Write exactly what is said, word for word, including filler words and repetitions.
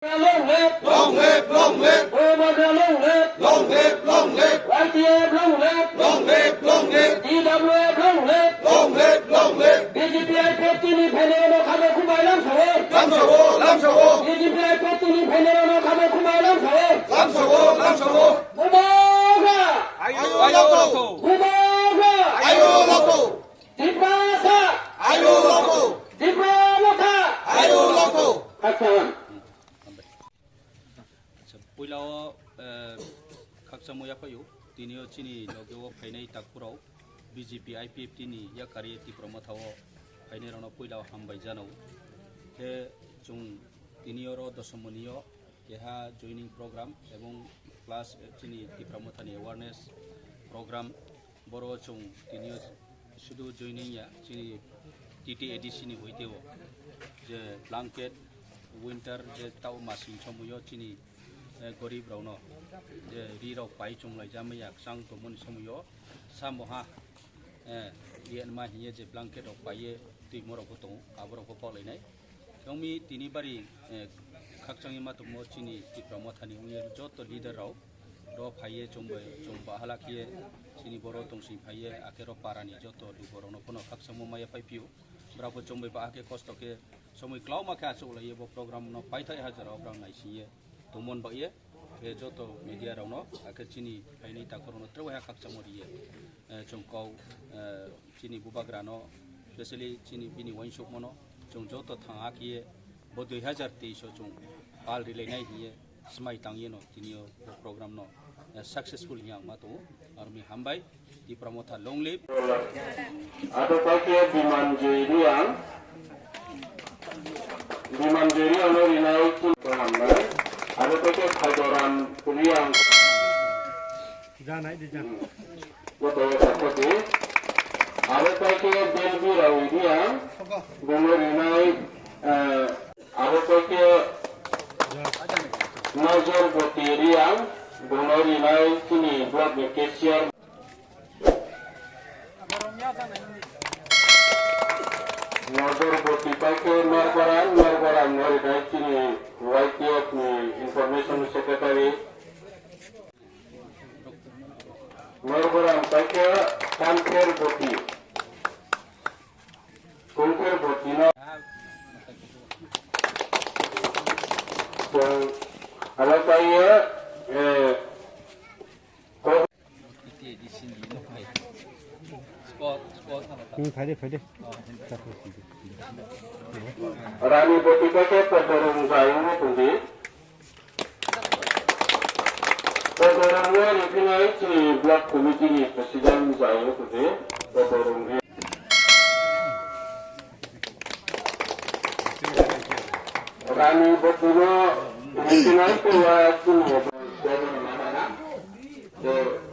Long live! Long live! Long live! Bubagra long live! Long live! Long live! Y T F long live! Long live! Long live! T W F long live! Long live! Long live! B J P I P F T ni phainai rao no khamo khumbai lamsao. Lamsao, lamsao. B J P I P F T ni phainai rao no khamo khumbai lamsao. Lamsao, lamsao. Bubagra! Ayo, ayo, lato. Bubagra! Ayo, lato. Tiprasa! Ayo, lato. Tipra Motha! Ayo, lato. Khakchang. Acha, poila o, eh, khakchangmo yaphai ou. Tini yo chini loge wo phainai takhu rao, B J P I P F T ni yakari Tipra Motha wo phainai rao no poila o hambai janao. Khe chung tini yo ro Dosomoni yo keha joining program ebong plus, eh, chini Tipra Motha ni awareness program. Boro chung tini yo sudu joining ya, chini T T A D C ni hoite wo je blanket, winter je tau masing somoi yo chini, eh, gorib rao no je ri rao pai chunglai jamai ya kchang tongmo ni somoi yo samo ha, eh, ri nma hing ye je blanket rao pai ye tuimo rao pho tong ou, abo rao pho paohlai nai. Khe ong mi tini bari, eh, khakchang ye ma tongmo chini Tipra Motha ni ong ye joto leader rao ro phai ye chung bai, chung bahala khe ye chini boro tongsing phai ye, akhe ro para ni joto lugo rao no pho no khakchangmo mai ye phaiphi ou. Brao pho chung bai baha khe kosto khe somoi klauma khe achouhlai ye bo program no paithai hajar rao brao naising ye tongmo ni baoh ye, khe joto media rao no, akhe chini phainai takhu rao no tre waiha khakchangmo ri ye, eh, chung kau, eh, chini bubagra no, specially chini bini uaingsouhmo no, chung joto thang ha khe ye, bo dui hazar teis o chung pal rilai nai hing ye, smai tang ye no, tini yo bo program no, eh, successful hing ye ang ma tong ou, aro mi hambai. Tipra Motha long live. Abo pai khe Bimanjoi Reang. Bimanjoi Reang no rinai chini hamnai. Abo pai khe Khaidoram Reang. Janai di jan. Joto yo sakoti. Abo pai khe Delbi Rawi Reang. Bung no rinai, eh, Abo pai khe Nojor Boti Reang, bung no rinai chini block ni cashier. Nojor Boti pai khe Norbaram, Norbaram no rinai chini Y T F ni information secretary. Norbaram pai khe Kanther Boti. Kungkher Boti no. Tong, abo pai ye, eh, Hmm, phai de, phai de. Rani Boti pai khe Podorung Jayung no tong di. Podorung no riphinai chini block committee ni president Jayung tong di. Podorung ri. Rani Boti no riphinai tuwa chini block committee ni mama na.